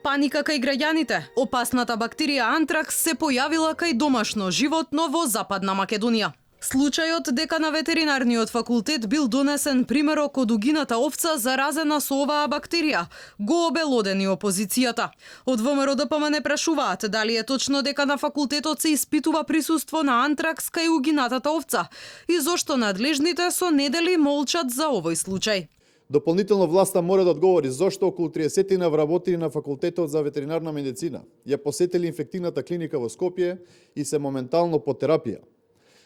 Паника кај граѓаните. Опасната бактерија антракс се појавила кај домашно животно во Западна Македонија. Случајот дека на ветеринарниот факултет бил донесен примерок од угината овца заразена со оваа бактерија го обелодени опозицијата. Од ВМРО ДПМН прашуваат дали е точно дека на факултетот се испитува присуство на антракс кај угинатата овца и зошто надлежните со недели молчат за овој случај. Дополнително власта мора да одговори зошто околу 30 вработени на факултетот за ветеринарна медицина ја посетили инфективната клиника во Скопје и се моментално по терапија.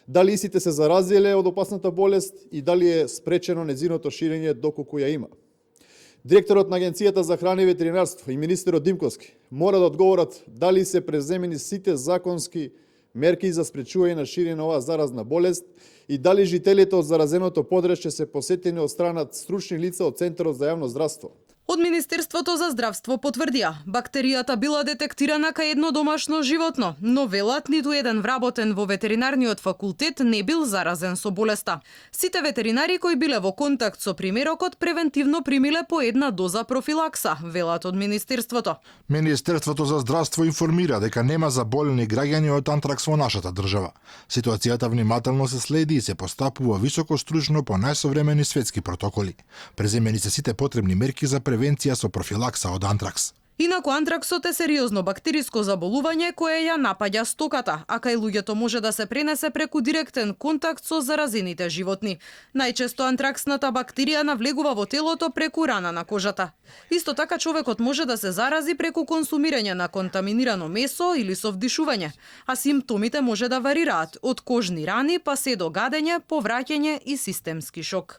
Дали истите се заразиле од опасната болест и дали е спречено незиното ширење доколку ја има. Директорот на Агенцијата за храна и ветеринарство и министерот Димковски мора да одговорат дали се преземени сите законски мерки за спречување на ширење на оваа заразна болест и дали жителите од заразеното подрачје се посетени од страна стручни лица од Центарот за јавно здравство. Од Министерството за здравство потврдија, бактеријата била детектирана кај едно домашно животно, но велат ниту еден вработен во ветеринарниот факултет не бил заразен со болеста. Сите ветеринари кои биле во контакт со примерокот превентивно примиле по една доза профилакса, велат од Министерството. Министерството за здравство информира дека нема заболени граѓани од антракс во нашата држава. Ситуацијата внимателно се следи и се постапува високостручно по најсовремени светски протоколи. Преземени се сите потребни мерки за превенција со профилакса од антракс. Инаку антраксот е сериозно бактериско заболување кое ја напаѓа стоката, а кај луѓето може да се пренесе преку директен контакт со заразените животни. Најчесто антраксната бактерија навлегува во телото преку рана на кожата. Исто така човекот може да се зарази преку консумирање на контаминирано месо или со вдишување, а симптомите може да варираат од кожни рани па се до гадење, повраќање и системски шок.